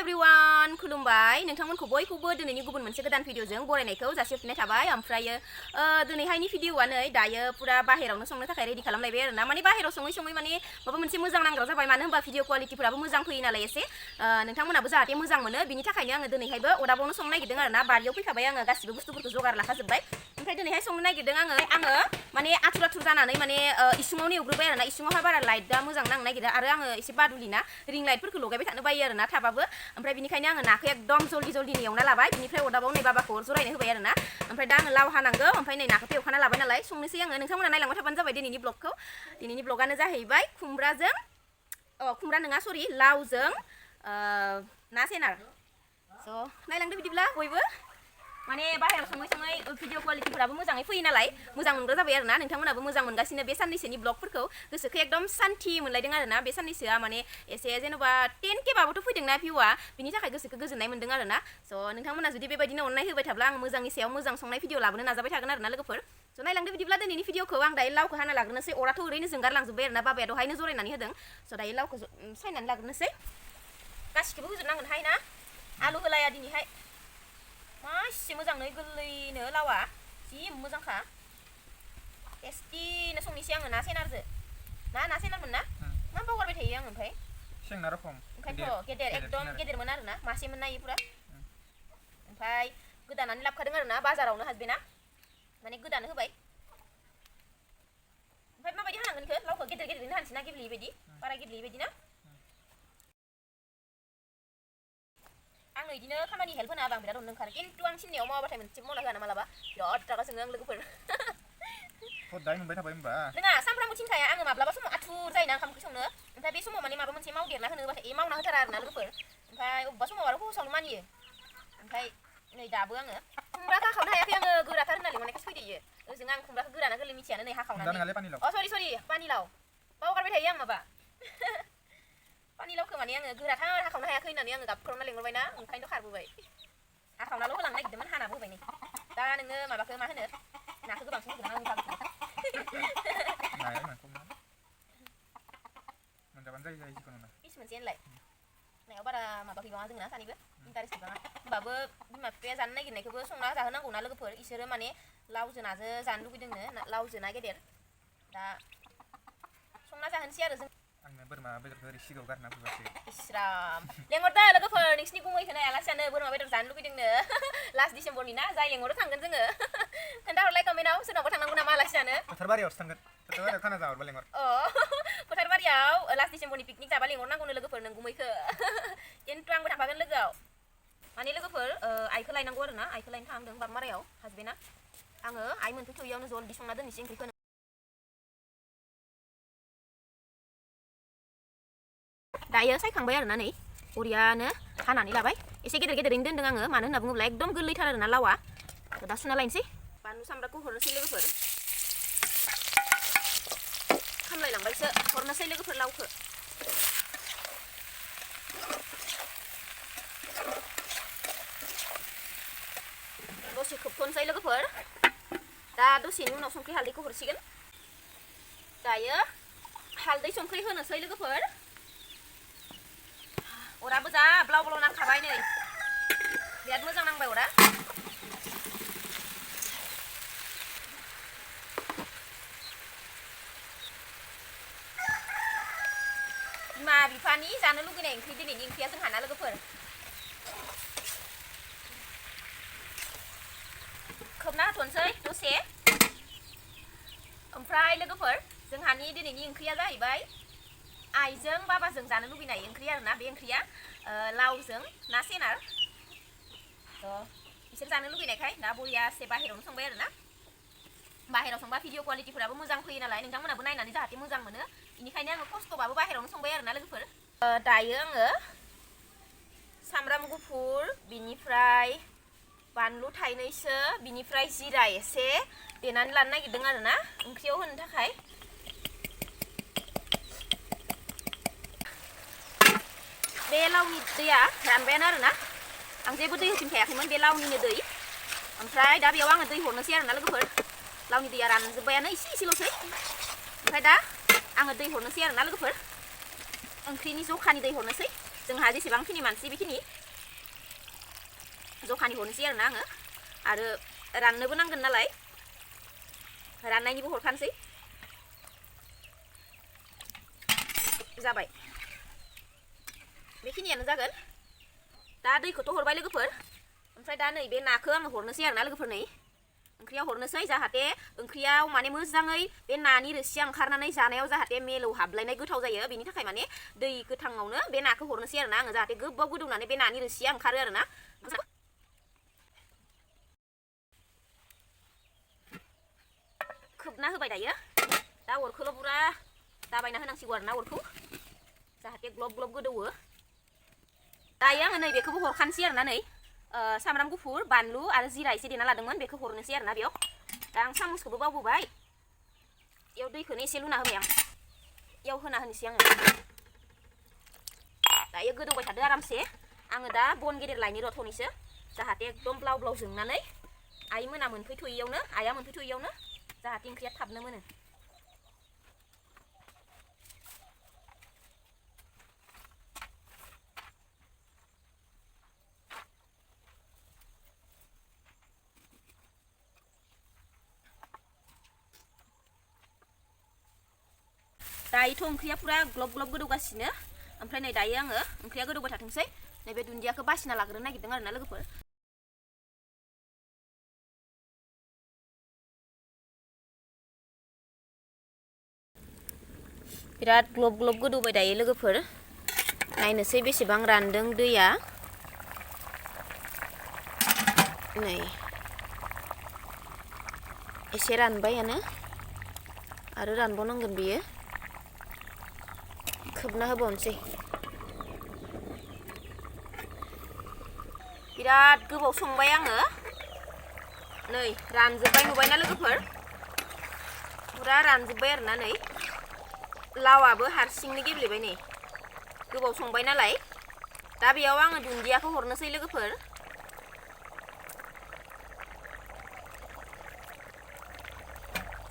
everyone, खुलुमबाय नोंथांमोनखौ बयखौबो दिनैनि गुबुन मोनसे गोदान भिडिअजों बरायनायखौ जासिहरफिननाय थाबाय ओमफ्रायो दिनैहायनि भिडिअआ नै दायो पुरा बाहेरावनो संनो थाखाय रेडि खालामलायबाय आरोना माने बाहेराव सङै सङै माने माबा मोनसे मोजां नांग्रा जाबाय मानो होनबा भिडिअ क्वालिटिफोराबो मोजां फैयो नालाय एसे नोंथांमोनाबो जाहाथे मोजां मोनो बिनि थाखायनो आङो दिनैहायबो अदाबावनो संनो नागिरदों आरोना बारियाव फैखाबाय आङो गासिबो बुस्थुफोरखौ जगार लाखाजोब्बाय ओमफ्राय दिनैहाय संनो नागिरदों आङो माने आथुर आथुर जानानै माने इसिङावनो एवग्रोबाय आरोना इसिङावहाय बारा लाइटआ मोजां नांनो नागिरा आरो आङो एसे बादुलिना रिं लाइटफोरखौ लगायबाय थानो बायो आरोना थाबाबो ओमफ्राय बिनिखायनो आङो नाखौ एकदम जल्दि एवना लाबाय बिनिफ्राय अदाबाव नै बाबाखौ अर जरायनो होबाय आरोना ओमफ्राय दा आङो लाव हानांगौ ओमफ्राय नै नाखौथ' एवखाना लाबाय नालाय संनोसै आङो नोंथांमोना नायलांबाय थाबानो जाबाय दिनैनि ब्लगानो जाहैबाय खुमब्रा नङा सरि लावजों ना सेनार स' नायलांदो बिदिब्ला बयबो माने बाहेराव सङै सङै भिडिअ क्वालिटिफोराबो मोजाङै फैयो नालाय मोजां मोनग्रा जाबाय आरोना नोंथांमोनाबो मोजां मोनगासिनो बे साननैसोनि ब्लगफोरखौ गोसोखौ एकदम सान्थि मोनलायदों आरोना बे साननैसोआ माने एसे जेनेबा 10K बाबोथ' फैदोंना भिउआ बिनि थाखाय गोसोखौ गोजोननाय मोनदों आरोना स' नोंथांमोना जुदि बेबायदिनो अननाय होबाय थाब्ला आं मोजांनि सायाव मोजां संनाय भिडिअ लाबोनो नाजाबाय थागोन आरोना लोगोफोर स' नायलांदो बिदिब्ला दिनैनि भिडिअखौ आं दायो लावखौ हाना लाग्रोनोसै अराथ' ओरैनो जोंगारलांजोब्बाय आरोना बाबाया दहायनो जरायनानै होदों स' दायो लावखौ सायनानै लाग्रोनोसै गासिखौबो होजोबनांगोनहाय ना आलु होलाया दिनैहाय मासे मोजाङै गोरलैनो लावा जि मोजांखा टेस्टिनो संनोसै आङो ना सेनारमोन ना मा बावगारबाय थायो आङो ओमफ्राय सेंना रखम ओंखायनोथ' गेदेर एकदम गेदेरमोन आरोना मासेमोन नायो पुरा ओमफ्राय गोदानानै लाबोखादों आरोना बाजारावनो हासबेना माने गोदानो होबाय ओमफ्राय माबायदि हानांगोन इखो लावखौ गेदेरैनो हानोसै ना गेब्लेयै बायदि बारा गेब्लेयै बायदि ना आङो इदिनो खामानि हेल्प होना आं बिराद अननो ओंखारो खिन्थु आं थिननायाव मावाबाथाय मोनसेबो मावना होआ ना मालाबा बिराद रागा जोङो आं लोगोफोर दाय मोनबाय थाबाय होमबा नङा सानफ्रामबो थिनखाया आङो माब्लाबा समाव आथुर जायोना ओंखाम ओंख्रि संनो ओमफ्राय बे समाव माने माबा मोनसे मावदेरना होनो होबाथाय मावना होथारा आरोना लोगोफोर ओमफ्राय अबेबा समाव आरो सहसावनो मानियो ओमफ्राय नै दाबो आङो खुमब्राखौ हाखावनो हायाखै आङो गोराथार होनना लिंहरनायखौ फैदोयो ओजों आं खुमब्राखौ गोराना गोरलै मिथियानो नै हाखावनानै सरि पानिलाव बावगारबाय थायो आं माबा पानिलावखौ माने आङो गोराथार हाखावनो हायाखै होननानै आङो गाबख्रावना लिंहरबायना ओंखायनोथ' खारबोबाय हाखावनाल' होलांनो नागिरदोंमोन हानाबो होबाय नै दा नोङो माबाखौ मा होनो नाखौ गोबांसिन होगोन आं पिस मोनसेयानोलाय नायाव बारा माबा गैबाङा जोंना सानैबो इन्टारेस्ट गैबाङा होमबाबो बिमा बिफाया जानो नागिरनायखौबो संना जाहोनांगौना लोगोफोर इसोरो माने लावजो नाजो जानो लुगैदोंनो लावजो ना गेदेर दा संना जाहोनोसै आरो जों आंनो बोरमा बेदरखौ ओरै सिगाङाव गारना फैबासो इस्राम लेंहरदो लोगोफोर नोंसिनि गुमैखौ नाय आलासियानो बोरमा बेदर जानो लुगैदोंनो लास्ट डिसेम्बरनि ना जाय लेंहरो थांगोन जोङो खोन्थाहरलाय कमेन्टआव सोरनावबा थांनांगौ नामा आलासियानो फोथारबारियावसो थांगोन फोथारबारियाव खाना जाहरबा लेंहर फोथारबारियाव लास्ट डिसेम्बरनि पिकनिक जाबा लेंहरनांगौनो लोगोफोर नों गुमैखौ खिन्थु आंबो थांफागोन लोगोआव माने लोगोफोर आइखौ लायनांगौ आरोना आइखौ लायनो थांदों बारमारायाव हासबेन्डआ आङो आइ मोनफैथ'यैयावनो जल्दि संना दोननोसै ओंख्रिखौ दायो सायखांबाय आरोना नै बरियानो हानानै लाबाय एसे गेदेरैनो दोन्दों आङो मानो होनना बुङोब्ला एकदम गोरलैथार आरोना लावा दा सुना लायनोसै बानलु सामब्रामखौ हरनोसै लोगोफोर खामलायलांबायसो हरनोसै लोगोफोर लावखौ दसे खोबथ'नोसै लोगोफोर दा दसेनि उनाव संख्रि हालदैखौ हरसिगोन दायो हालदै संख्रि होनोसै लोगोफोर अराबो जा ब्लाव ब्लाव नांखाबाय नै बिराद मोजां नांबाय अरा बिमा बिफानि जानो लुगैनाय ओंख्रि दिनैनि ओंख्रिया जोंहाना लोगोफोर खोबना होथ'नोसै दसे ओमफ्राय लोगोफोर जोंहानि दिनैनि ओंख्रिया जाहैबाय आइजों बाबाजों जानो लुगैनाय ओंख्रि आरोना बे ओंख्रिया लावजों ना सेनार बिसोर जानो लुगैनायखाय दा बरियासे बाहेरावनो संबाय आरोना बाहेराव संबा भिडिअ क्वालिटिफोराबो मोजां फैयो नालाय नोंथांमोनाबो नायनानै जाहाथे मोजां मोनो बेनिखायनो आङो खस्थ'बाबो बाहेरावनो संबाय आरोना लोगोफोर दायो आङो सामब्राम गुफुर बिनिफ्राय बानलु थाइनैसो बिनिफ्राय जिरा एसे देनानै लानो नागिरदों आरोना ओंख्रियाव होनो थाखाय बे लावनि दैया रानबायानो आरोना आं जेबो दै होफिनखायाखैमोन बे लावनिनो दै ओमफ्राय दा बेयाव आङो दै हरनोसै आरोना लोगोफोर लावनि दैया रानजोब्बायानो एसेल'सै ओमफ्राय दा आङो दै हरनोसै आरोना लोगोफोर ओंख्रिनि जखानि दै हरनोसै जोंहा जेसेबांखिनि मानसि बेखिनि जखानि हरनोसै आरोना आङो आरो राननोबो नांगोन नालाय राननायनिबो हरखानोसै जाबाय बेखिनियानो जागोन दा दैखौथ' हरबाय लोगोफोर ओमफ्राय दा नै बे नाखौ आङो हरनोसै आरोना लोगोफोर नै ओंख्रियाव हरनोसै जाहाथे ओंख्रियाव माने मोजाङै बे नानि रोसिया ओंखारनानै जानायाव जाहाथे मेलौ हाबलायनाय गोथाव जायो बेनि थाखाय माने दै गोथाङावनो बे नाखौ हरनोसै आरोना आङो जाहाथे गोबाव गोदौनानै बे नानि रोसिया ओंखारो आरोना खोबना होबाय दायो दा अरखौल' बुरा दाबायना होनांसिगौ आरोना अरखौ जाहाथे ग्लब ग्लब गोदौवो दायो आङो नै बेखौबो हरखानोसै आरोना नै सामब्राम गुफुर बानलु आरो जिरा एसे देना लादोंमोन बेखौ हरनोसै आरोना बेयाव दा आं सामसखौबो बावबोबाय बेयाव दैखौनो एसे लुना होबाय आं बेयाव होना होनोसै आङो दायो गोदौबाय थादो आरामसे आङो दा बन गेदेर लायनि रथ'निसो जाहाथे एकदम ब्लाव ब्लाव जोंनानै आइ मोना मोनफैथ'यैयावनो आइया मोनफैथ'यैयावनो जाहाथे ओंख्रिया थाबनो मोनो दायोथ' ओंख्रिया पुरा ग्लब ग्लब गोदौगासिनो ओमफ्राय नै दायो आङो ओंख्रिया गोदौबाय थाथोंसै नैबे दुन्दियाखौ बासिना लाग्रोनो नागिरदों आरोना लोगोफोर बिराद ग्लब ग्लब गोदौबाय दायो लोगोफोर नायनोसै बेसेबां रानदों दैया नै एसे रानबायानो आरो रानबावनांगोन बियो खोबना होबावनोसै बिराद गोबाव संबाय आङो नै रानजोब्बाय नुबायना लोगोफोर पुरा रानजोब्बाय आरोना नै लावाबो हारसिंनो गेब्लेबाय नै गोबाव संबाय नालाय दा बेयाव आङो दुन्दियाखौ हरनोसै लोगोफोर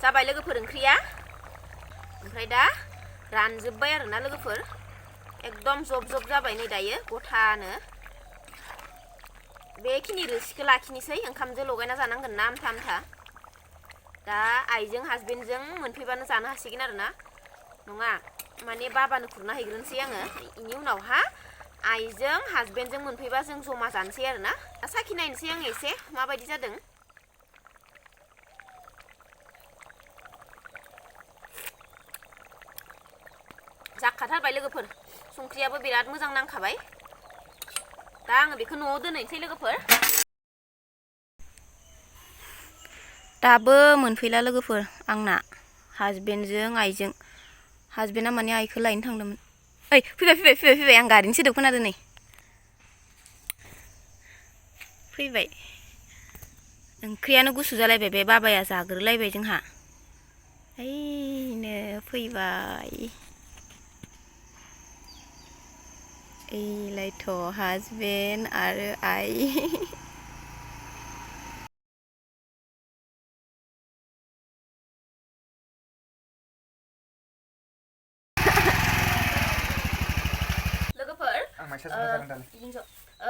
जाबाय लोगोफोर ओंख्रिया ओमफ्राय दा रानजोब्बाय आरोना लोगोफोर एकदम जब जब जाबाय नै दायो गथानो बेखिनि रोसिखौ लाखिनोसै ओंखामजों लगायना जानांगोन ना आमथा आमथा दा आइजों हासबेन्डजों मोनफैबानो जानो हासिगोन आरोना नङा माने बाबानो खुरना हैग्रोनोसै आङो बेनि उनावहा आइजों हासबेन्डजों मोनफैबा जों जमा जानोसै आरोना दा साखि नायनोसै आङो एसे माबायदि जादों जाखाथारबाय लोगोफोर संख्रियाबो बिराद मोजां नांखाबाय दा आङो बेखौ न'आव दोनहैनोसै लोगोफोर दाबो मोनफैला लोगोफोर आंना हासबेन्डजों आइजों हासबेन्डआ माने आइखौ लायनो थांदोंमोन ओइ फैबाय फैबाय फैबाय फैबाय आं गारिनि सोदोब खोनादों नै फैबाय ओंख्रियानो गुसु जालायबाय बे बाबाया जाग्रोलायबाय जोंहा ओइनो फैबाय एलायथ' हासबेन्ड आरो आइ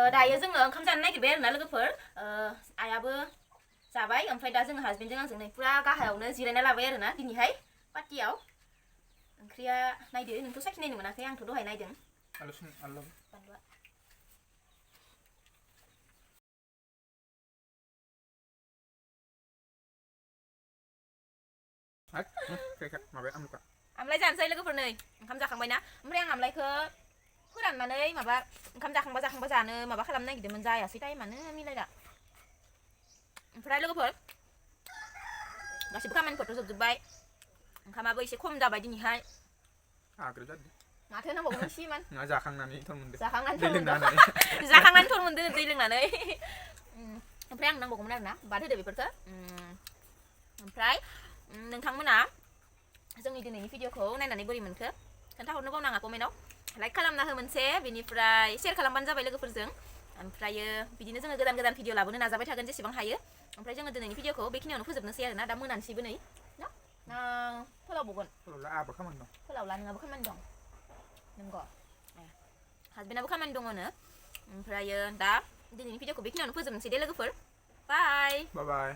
दायो जोङो ओंखाम जानो नागिरबाय आरोना लोगोफोर आइयाबो जाबाय ओमफ्राय दा जोङो हासबेन्डजों आंजों नै पुरा गाहायावनो जिरायना लाबाय आरोना दिनैहाय पार्टियाव ओंख्रिया नायदो नोंथ' साखि नायनो मोनाखै आंथ' दहाय नायदों बानलुआ आमलाय जानोसै लोगोफोर नै ओंखाम जाखांबायना ओमफ्राय आं आमलायखौ फोराननानै माबा ओंखाम जाखांबा जानो माबा खालामनो नागिरदोंमोन जायासै टाइमानो मिलायला ओमफ्राय लोगोफोर गासिबो खामानिफोरथ' जोबजोब्बाय ओंखामाबो एसे खम जाबाय दिनैहाय माथो नांबावगोन एसेमान जाखांनानै थन मोनदो जाखांनानै थन मोनदो दै लोंनानै ओमफ्राय आं नांबावगौमोन आरोना बाद होदो बेफोरखौ ओमफ्राय नोंथांमोना जोंनि दिनैनि भिडिअखौ नायनानै बोरै मोनखो खोन्थाहरनो बावनाङा कमेन्टआव लाइक खालामना हो मोनसे बेनिफ्राय शेयार खालामबानो जाबाय लोगोफोरजों ओमफ्रायो बिदिनो जोङो गोदान गोदान भिडिअ लाबोनो नाजाबाय थागोन जेसेबां हायो ओमफ्राय जोङो दिनैनि भिडिअखौ बेखिनियावनो फोजोबनोसै आरोना दा मोनानोसैबो नै ना फोलावबावगोन फोलावला नोंहाबो खामानि दं नंगौ हासबेन्डआबो खामानि दङनो ओमफ्रायो दा दिनैनि भिडिअखौ बेखिनियावनो फोजोबनोसै दे लोगोफोर बाय बाय बाय